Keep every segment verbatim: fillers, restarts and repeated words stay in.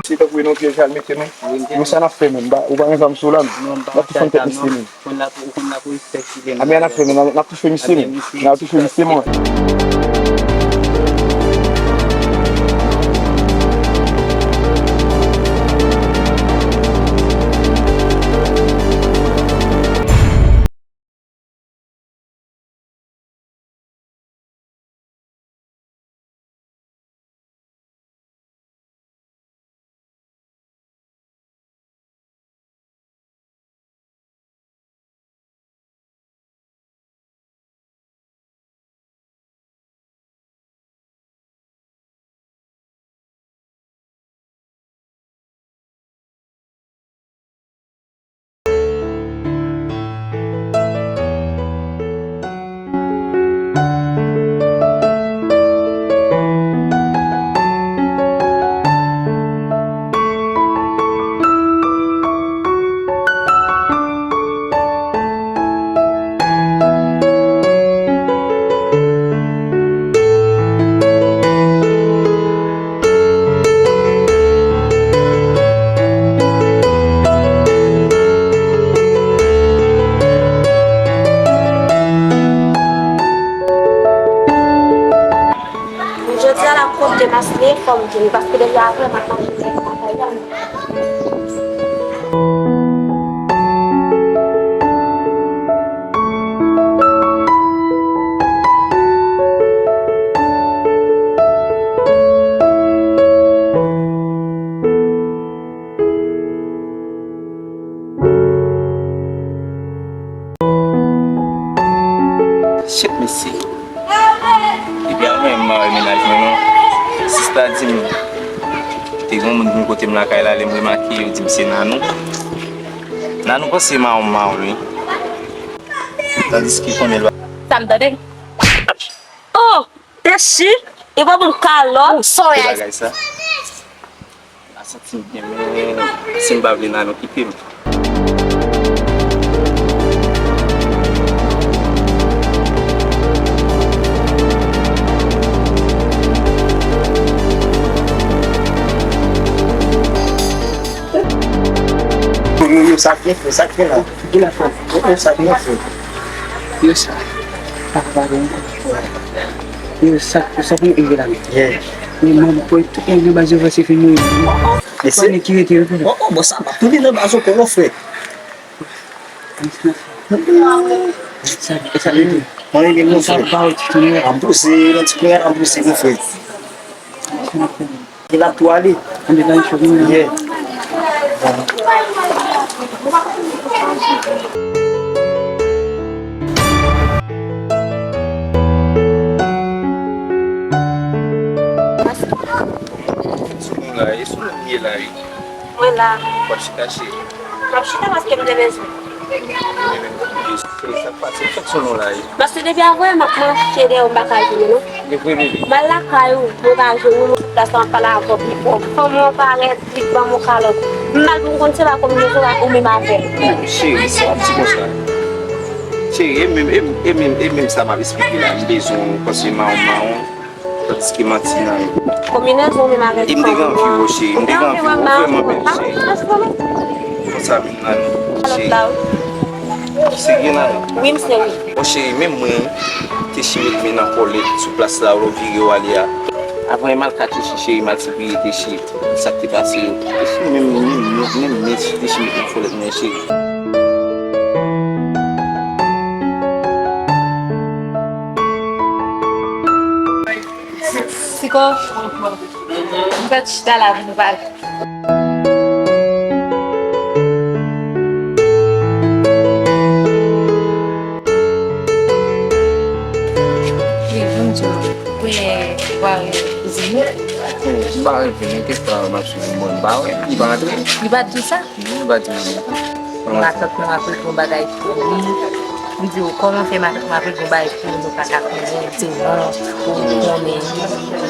Se tankou e nan pyèj al mete nou. Nou sa n ap fè menm? Ba, ou pa gen zam sou w la menm? N ap toufe yon tèt misye menm. Konn la pou, konn la pou respèkte. Anben n ap fè menm, n ap toufe misye menm. N ap toufe misye mwen. Jodi a la m konte masle fò m vini paske depi apre m ap mache nan lakay la. Shit, mesye. Depi apre m mare mennaj mwen non. Sista di m, te gen yon moun vin kote m lakay la, lè m remake yo di m se Nanou. Nanou panse mawon mawon wi. Tandiske konnen l pa. Sa m tande. Oh! Dechi, e pa bon kalòt. Ou sòy a. Bagay sa. A santi m byen, men si m pa vle Nanou kite m. Yo, yo, sa k gen fè, sa k gen la? Ki la fè? Yo, yo, sa k gen fè? Yo, sa. Papa, papa, yo, sa, sa pou nou rive la menm. Yeah. Men manm pou tout moun nan baz yo vase fin mouri. Mesye. Konnen ki rete yo pou nou. Oh, oh, bon, sa pa tou li nan baz ou, kòman frè? Sa, sa rete. Mwen, rete, mon frè. Sa ba ou ti tonè. An pouse, nan ti tonè, an pouse, mon frè. Gen ap tou ale. Ann de la, chòk mwen. Yeah. Sou nou la, e sou nou ye la, wi. Mwen la. W ap chita, cheri? M ap chita paske m te bezwen. Cheri, sa k pase? Fèk sou nou la, wi. Paske depi avè m ap mache dèyè w, m pa ka jwenn ou non. Li vre, bebe. M al lakay ou, mwen pa jwenn ou, mwen sou plas la, m ap pale avè w pi fò. Fanm ou an parèt, li ban m yon kalòt. M al pou m konn se pa konbinezon la ou menm avè l. Oh, cheri, sa w ap di konsa? Cheri, e menm, e, e menm, e menm sa m ap esplike la, m bezwen w, paske mawon, mawon. Tandiske manti nan yo. Konbinezon menm avèk fanm ou an. E m te gen anvi w, cheri, m te gen anvi w, vrèman bèl, cheri. Konsa menm nan nou, cheri. Serye nan nou. Wi, m serye. Bon, cheri, menm mwen, Techi met men nan kòlèt sou plas la, ou vire w ale a. Avan m al ka Techi, cheri, m al sipriye Techi. Sa k te pase yo. Techi menm, menm, menm, menm, menm, Techi met nan kòlèt mwen, cheri. Siko, m pral chita la pou nou pale. Wi, bonjou. Ou konnen, ou pa renmen kouzin ou? M pa renmen, men kèk fwa m ap swiv yon moun, m pa wè, li pa antre. Li pa t di w sa? Non, li pa t di m anyen. Matant mwen ap regle yon bagay pou li. M di w, kòman fè matant mwen ap regle yon bagay pou li, nou pa ka konnen, m di w non, ou konnen li,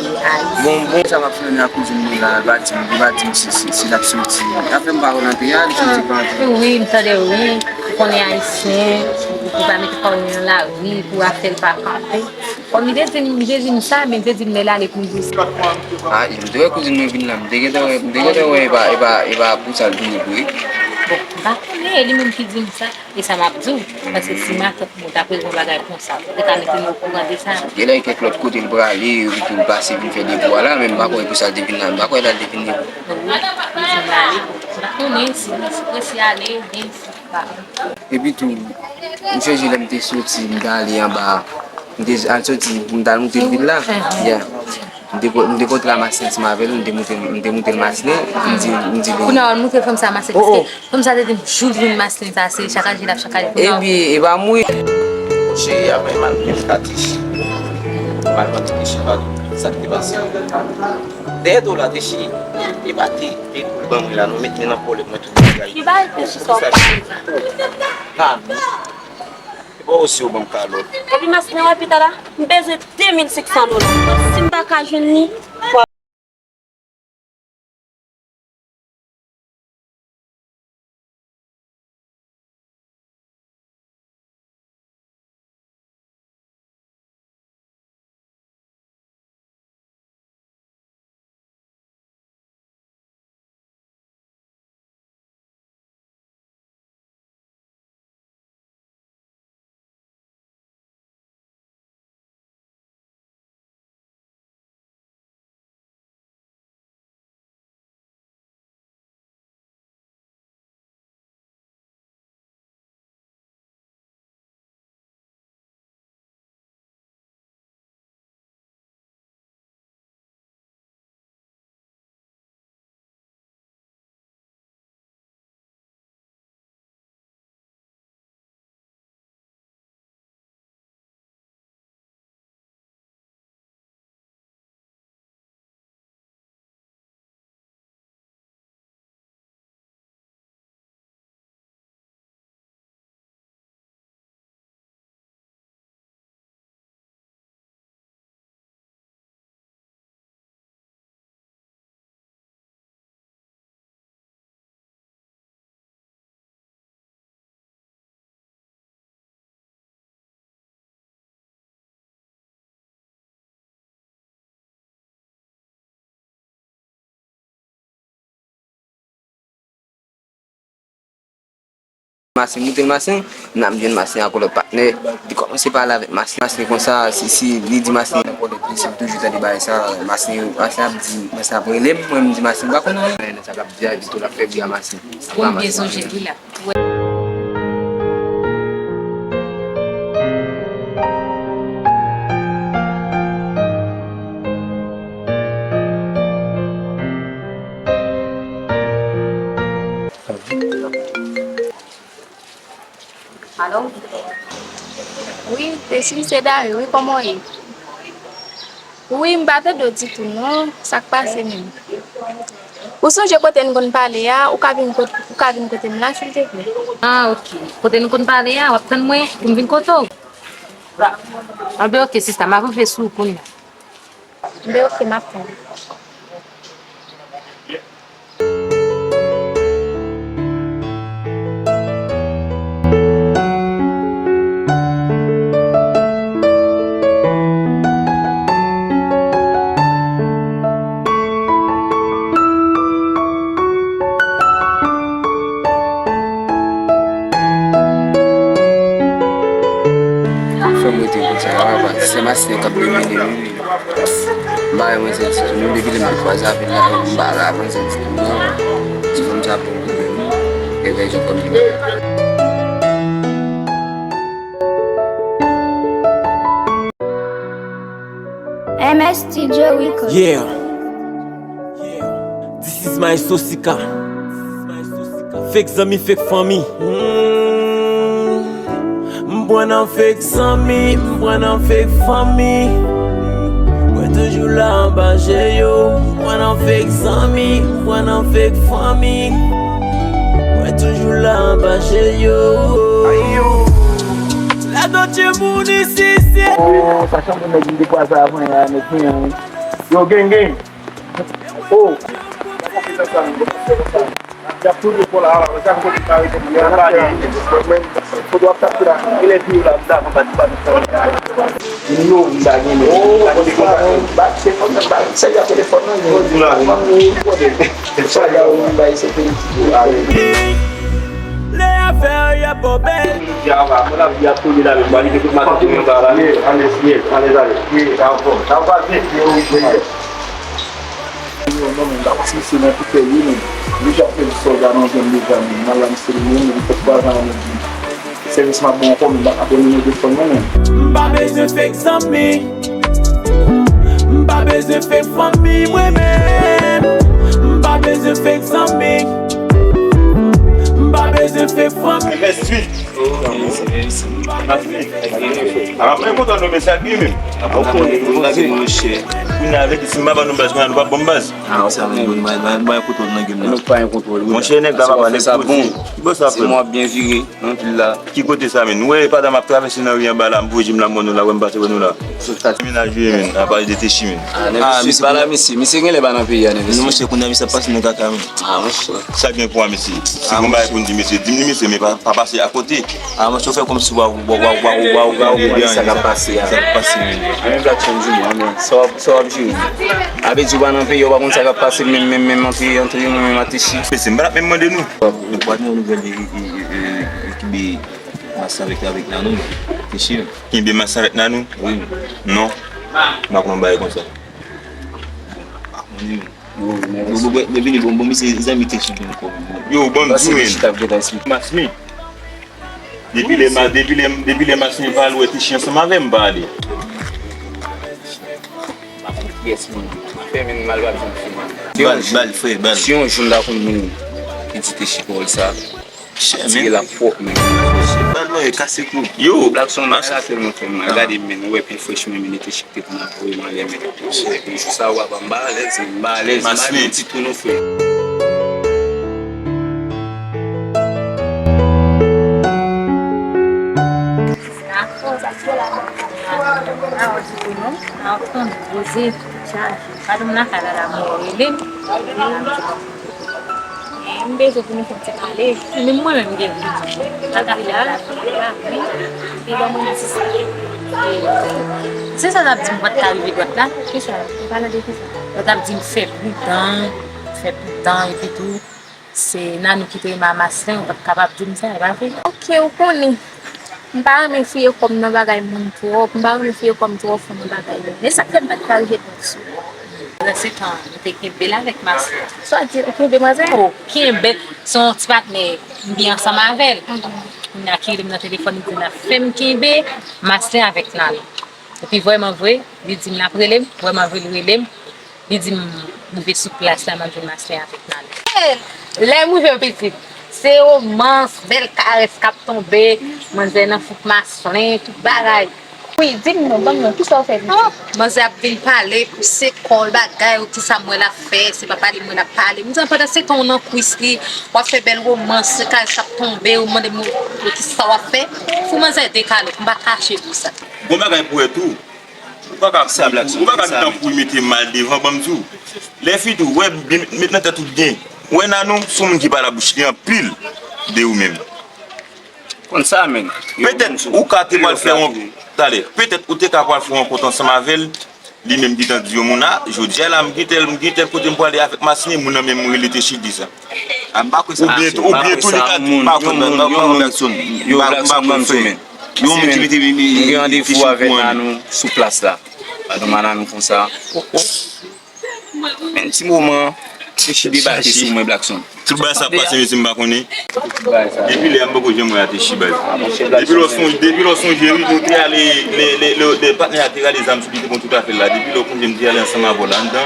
li ayisyen. Bon, bon, sa m ap fè nan kouzin mwen la, li pa di m, li pa di m si, si, si l ap soti. Afè m pa wè l antre a, li soti pa antre. Wi, m tande wi, ou konnen ayisyen, ou Ou pa mete kò w nan lari pou afè l pa kanpe. Kòm li te di m, li te di m sa, men li te di m lè l ale pou m di w sa. Ah, jan m te wè kouzin mwen vin la, m te gentan wè, m te gentan wè e pa, e pa, e pa pou sa l vini vre. Bon, m pa konnen, e li menm ki di m sa, e sa m ap di w. Paske si matant mwen ta prezan bagay konsa, ou te ka mete m okouran de sa. Genlè kèk lòt kote l prale, epi tou l pase vin fè depo a la, men m pa kwè pou sa l te vin la, m pa kwè l al te vin depo. Wi, li di m l ale, bon, m pa konnen si, si prese ale, oubyen si pa. Epi tou, m chonje lè m te soti, m t ale anba, m te al soti pou m t al moute l vil la. Yeah. M te, m te kontre a Maslin ansanm avè l, m te moute, m te moute l Maslin, m di, m di li. Kounye a, w al moute fanm sa Maslin, paske fanm sa te di m, jou l jwenn Maslin sa, se chakaje l ap chakaje kounye a. Epi, e pa mouri. Cheri a bay mal mwen katis. Mal mwen katis, pa sa k te pase. Dèyè do la te cheri. E pa te, te pou l ban mwen la, nou met mwen nan pwoblèm, mwen tout bagay. Ki bagay te cheri sa w pale la? Ah, non. E pa osi yo ban m kalòt. Epi Maslin wè pita la, m bezwen de mil senk san dola. Si m pa ka jwenn li, Maslin, moute l Maslin, n ap jwenn Maslin ak yon lòt patnè. Li kòmanse pale avèk Maslin. Maslin konsa, si, si li di Maslin nan pwoblèm, li se toujou tande bagay sa. Maslin, Maslin ap di, Maslin ap rele m, mwen m di Maslin m pa konn anyen. Sa k ap di a, li tou l ap fè bri a Maslin. Ou byen sonje li la. Alo? Wi, Tesi, se Dari, wi, kòman w ye? Wi, m pa tande w ditou non, sa k pase menm? Ou sonje kote n konn pale a, ou ka vin kot-, ou ka vin kote m la, silteplè? Ah, ok. Kote n konn pale a, w ap tann mwen pou m vin kote w? Anben, ok, sista, m ap rive sou ou kounye a. Anben, ok, m ap tann. Fè m rete konsa, papa. Se Maslin k ap domine m. M pa wè manzè ditou non, depi lè m te kwaze avè l la, m pa wè manzè ditou non. Ti fanm sa bon wi, e bèl jan kòm li. M S Studio Record. Yeah. This is my Sosika. Fake zanmi, fake fanmi. Mm. M pran nan fake zanmi, m pran nan fake fanmi. Mwen toujou la anba je yo. M pran nan fake zanmi, m pran nan fake fanmi. Mwen toujou la anba je yo. La Dolce moun isi, se. Oh, sa chanpyon nèg m te kwaze avan yè a, nèg mwen an, wi. Yo, gang, gang. Oh. Y ap touye kò la, ala, sa k kote kare de mwen, mwen, foto ap tape la. Elèv yo la, m ta konn pati, pati. Yo, m ta gen, men. Oh, m ta gen kontak, ba telefòn nan, ba sèvi ak telefòn nan, men. Jodi la, m ap touye kò de. Sa y a, ou bay sekirite. Lè afè y ap bò bèl. Jodi a, va, mwen la, y ap touye la, men, ba li gen tout maten touye anba la. Ye, ale, ye, ale, ale. Ye, sa anfòm. Sa va vit, yo, yo. Yo, non, men, la, si se nan tout peyi, men. Li ja fè sòlda nan zòn deja, men. Nan la, misye li menm, li fè twa zan nan men. Sèvis m ap ba w ankò, men, m pa ka abone nan telefòn nan, men. M pa bezwen fake zanmi. M pa bezwen fake fanmi, mwen menm. M pa bezwen fake zanmi. M pa bezwen fake fanmi. Respè. Mwen kontan nou, men sa ki menm. Kounye a, vle di, si m pa ban nou baz, kounye a nou p ap ban m baz. Mwen kontan nou, men mwen, mwen kontan nou, men mwen kontan nou. Monchè, nèg la pa pale koze. Ki bò sa fè? Mwen ap byen vire nan vil la. Ki kote sa, menn? Ou wè, pandan m ap travèse nan ri anba la, m voye je m la, m wè nou la, wè m pase wè nou la. Menaj ou ye, menn, a pale de Techi, menn. Ah, nèg, misye pa la, misye. Misye genlè pa nan peyi a, nèg, misye. Non, monchè, kounye a misye ap pase nan kaka, menn. Ah, monchè. Sa gen pou a, mesye? Si gon bagay pou n di, mesye, di m li, mesye, men pa, pa pase akote. Ah, monchè, ou fè kòmsi w a, w a, w a, w a, w a, w a, w a, sa k ap pase a. Sa k ap pase, menn. Menm Blackson di mwen, men, sa w ap, sa w ap jere. A vle di w pa nan peyi a, w pa konn sa k ap pase, menm, menm, menm, antre, antre mwen, menm a Techi. Mesye, m pa t ap menm mande nou. Ou pa t gen yon nouvèl de, e, e, e, e, e, kenbe mas avèk, avèk Nanou, Techi? Kenbe mas avèk Nanou? Wi. Non. M pa konn yon bagay konsa. M pa konnen, menn. Yo, men, yo, bon, bon, men vini, bon, bon, misye zanmi Techi vin kò, men. Yo, bon, m di w, men. Mas mi. Depi lè ma-, depi lè, depi lè mas mi pa al wè Techi ansanm avè m, pa ale. Pa konn kiyès moun. Fè menm mal pa janm fini. Bal, bal, frè, bal. Si yon jou m ta konn moun ki di Techi pawòl sa, tire l ap pwòp, men. Bal mwen kase kou. Yo, Blackson, bagay la tèlman fè m mal. Gade, men, ou wè pil frèch mwen, men, Techi te konn ap voye m anlè, men. Epi jou sa, w ap, m pa alèz, m pa alèz, m pa alèz ditou non, frè. Dakò, sa se la. A, ou di pou nou, a, ou tann poze, chaje. Patwon m lakay la, la, mwen rele m. M bezwen pou nou fè ti pale. Menm mwen menm gen. Atake la, la, wi. Li ban mwen di sa. Se sa l ap di m pa t ka rive dwat la. Kisa? Ou pale de kisa? Yo t ap di m fè pridan, fè pridan, epi tou, se Nanou ki te renmen a Maslin, ou pa t kapab di m sa, e pa vre? Ok, ou konnen. M pa renmen fouye kò m nan bagay moun twòp, m pa renmen fouye kò m twò fon nan bagay moun. E sa k fè m pa t ka rive dwat sou ou. Pandan se tan, nou te kenbe l avèk Maslin. Sa w di, ou kenbe manzè? Oh, kenbe, se yon ti patnè, m byen ansanm avè l. Kounye a ki rele m nan telefòn, li di l ap fè m kenbe Maslin avèk Nanou. Epi vrèman vre, li di m l ap rele m, vrèman vre, li rele m. Li di m rive sou plas la, m ap jwenn Maslin avèk Nanou. Lè m rive, pitit, se womans, bèl karès k ap tonbe, manzè nan fouk Maslin, tout bagay. Wi, di m non, ban m non, kisa w fè pitit? Oh, manzè ap vin pale, pouse kò l, bagay, ou kisa m wè l ap fè, se pa pale m wè l ap pale. M di, pandan se tan w nan kwis li, w ap fè bèl womans, se karès k ap tonbe, ou mande m, ou kisa w ap fè? Fou manzè dekale, m pa kache pou sa. Gon bagay pou wè tou. Ou pa ka, ou pa ka gentan pou mete mal devan, ban m di w. Lè fi tou, wè, byen, met nan tèt ou byen. Wè Nanou, se yon moun ki pale a bouch li anpil de ou menm. Konn sa, menn. Petèt ou ka te pral fè yon, talè, petèt ou te ka pral fè yon rankont ansanm avè l, li menm gentan di yon moun, a, jodi a la, m gen tèl, m gen tèl kote m prale avèk Maslin, moun nan menm rele Techi di sa. A, m pa kwè sa. Oubyen, oubyen tou li ka di, m pa kwè nan, nan, nan, nan, Blackson, yo, Blackson, ban m di w, menn. Yon moun ki mete, m gen randevou avèk Nanou sou plas la. Padon, Nanou konsa. Oh, oh. Men ti moman, Techi debake sou mwen, Blackson. Tout bagay sa ap pase, mesye, m pa konnen. Depi lè a, m poko janm wè a Techi, baz. Depi lè w sonje, depi lè w sonje, wi, nou te ale, lè, lè, lè, lè patnè a te rale zam sou li, te pran tout afè l la. Depi lè w sonje, m te ale ansanm avè w la anndan.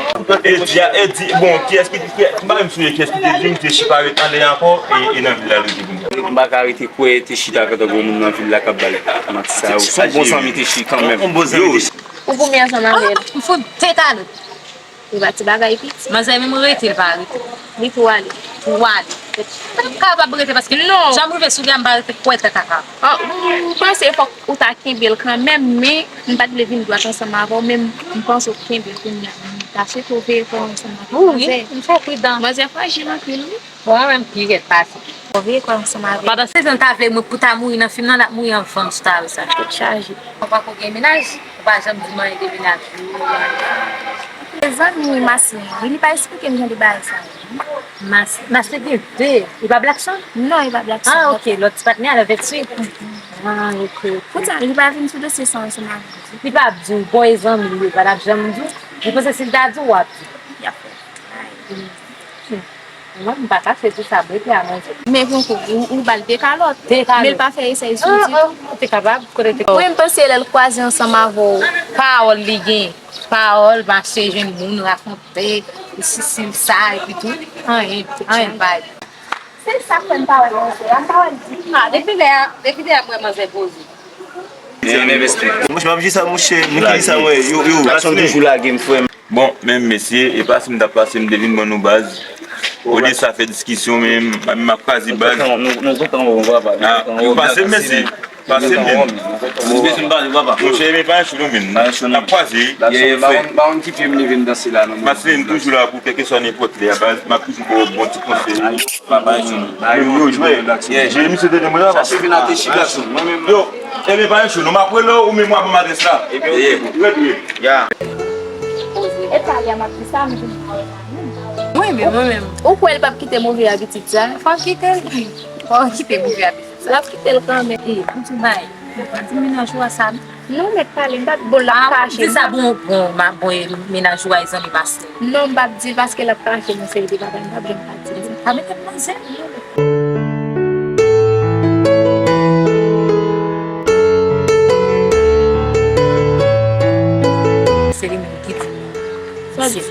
Eddy a, Eddy, bon, kiyès ki, ki, m pa menm sonje kiyès ki te di m Techi pa ret anlè ankò, e, e nan vil la l rete kounye a. M pa ka rete kwè Techi ta ka tankou moun nan vil la k ap ba l manti sa yo. Se yon bon zanmi Techi kanmenm. Yon bon zanmi Techi. Ou goumen ansanm avè l. M fout dekale. E pa ti bagay piti. Manzè menm rete, l pa rete. Li tou ale. Tou ale. M pa kapab rete paske non, jan m rive sou li a, m pa rete kwè tèt a kaka. Ah, m panse fòk ou ta kenbe l kanmenm, men m pa t vle vin dwat ansanm avè w, men m panse w kenbe l kounye a. Mache pou veye kò ansanm avèk manzè. Wi, m fò pridan. Manzè frajil anpil, wi. Bon, mwen menm pi rèd pase. Fò veye kò ansanm avèk. Pandan se jan ta vle mwen pou ta mouri nan fim nan, l ap mouri anvan m sou ta sa. Tèt chaje. Ou pako gen mennaj, ou pa janm di m anyen de mennaj ou. Mezanmi, Maslin, wi, li pa esplike m jan de bagay sa yo. Mas, Maslin gen de. Li pa Blackson? Non, li pa Blackson. Ah, ok. Lòt ti patnè a, lè vèt swi. Ah, ok, ok. Poutèt li pa vin sou dosye sa ansanm avè m. Li pa ap di w, bon, e zanmi l ye, pa t ap janm di w. Li panse si l ta di w, w ap di. Y ap fè. Hmm. Mwen, m pa kache di sa, m rete a manzè. Men pran kou, ou, ou ba l de kalòt. De kalòt. Men l pa fè esèy sou ti. Ah, ah, ou te kapab, kote te. Wi, m panse lè l kwaze ansanm avè w, pawòl li gen. Pawòl, mache jwenn moun, rakonte, si, si, sa, epi tou, anyen, anyen l pa di. Se sa k fè m pa wè manzè a, m pa wè l di. Ah, depi lè a, depi lè a m wè manzè poze. Mouche, m ap di sa, mouche, m ki di sa, mwen, yo, yo. Blackson toujou lage m, frè m. Bon, men mesye, e pa si m t ap pase, m te vin ban nou baz. Olye sa fè diskisyon, men m, m ap kraze baz. Nou, nou kontan wè w, papa. Ah, nou pase, mesye. Pase m. Ou bezwen pale, papa? Monchè, men pa yon chou non, men. N ap kwaze. Ye, ye, pa konn, pa konn ki pye m leve m danse la, non. Maslin toujou la pou kèlkeswa nenpòt lè, baz, m ap toujou ba w bon ti konsèy. Papa, yo, yo, jwe. Ye, jwe, misye te demoun la. Sa se vin a te chi Blackson. Mwen menm. Yo, e men pa yon chou non, m ap rele w, ou menm w ap ban m adrès la. Ebyen, ok. Red, red. Ya. E pale a m ap di sa, m vin. Mwen menm, mwen menm. Ou kwè l p ap kite move abitid sa? Fò l kite l. Fò l kite move abitid. L ap kite l kanmenm. E, m di bay. M pa di mennaj ou a sa, non. Non, mèt pale, m pa t bon, l ap kache. Di sa, bon, bon, ma, bon, e mennaj ou a, e zanmi Maslin. Non, m p ap di l paske l ap kache, men se li te pa bay, m p ap janm pa di l. Pa mete m nan zen. Se li menm ki di. Sa di.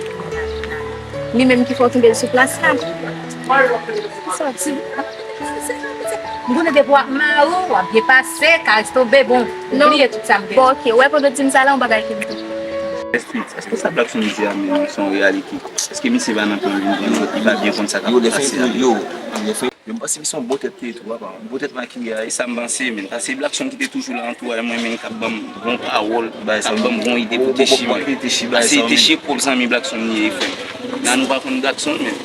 Li menm ki fè w kenbe l sou plas la. Sa di. M konnen depi w ap mare w, w ap byen pase, kaz tonbe, bon, m bliye tout sa m te di. Bon, ok, wè, pandan w di m sa la, yon bagay ki m te. Èske, èske sa Blackson di a menm, se yon reyalite? Èske misye pa nan pwen vin pran lòt, li pa byen konn sa k ap pase a? Yo, yo, m panse li se yon bon tèt li ye tou, papa. Yon bon tèt makiye a, e sa m panse, men. Sa se Blackson ki te toujou la antouraj mwen, men k ap ban m bon pawòl, k ap ban m bon ide pou te chi, men. Sa se te chi pwòp zanmi Blackson li ye, frè m. La nou pa konn Blackson, men.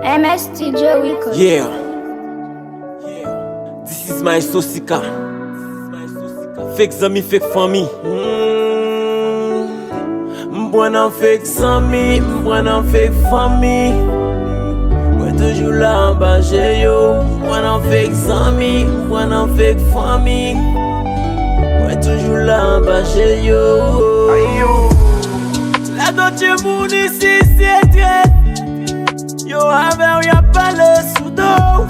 M S Studio Record. Yeah. This is Maestro Sika. Fake zanmi, fake fanmi. Mm. M pran nan fake zanmi, m pran nan fake fanmi. Mwen toujou la anba je yo. M pran nan fake zanmi, m pran nan fake fanmi. Mwen toujou la anba je yo. Lè tout timoun isi se trèt. Yo avè w, y ap pale sou do w.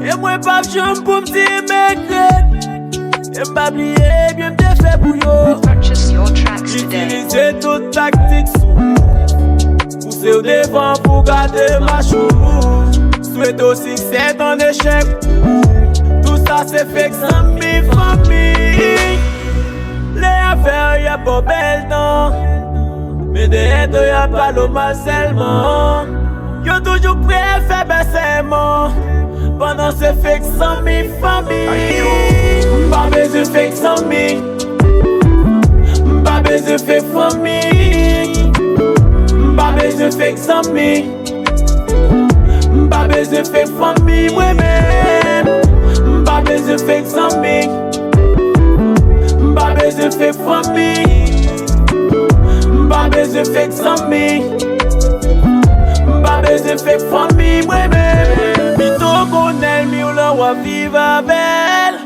E mwen p ap janm pou m di m regrèt. E m pa bliye byen m te fè pou yo. Purchase your tracks today. Itilize tout taktik sou ou. Pouse w devan pou gade mach ou. Swete w siksè tan echèk ou. Tout sa se fake zanmi, fanmi. Lè afè y ap ba w bèl tan. Men dèyè do y ap pale w mal sèlman. Yo toujou prè fè bèl sèman. Pandan se fake zanmi, fanmi. M pa bezwen fake zanmi. M pa bezwen fake fanmi. M pa bezwen fake zanmi. M pa bezwen fake fanmi mwen menm. M pa bezwen fake zanmi. M pa bezwen fake fanmi. M pa bezwen fake zanmi. M pa bezwen fake fanmi mwen menm. Pito w konnen l, mi w lè w ap viv avè l.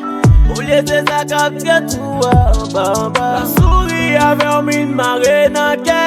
Olye se sa k ap trèt ou a, anba, anba. L ap souri avè w, min mare nan kè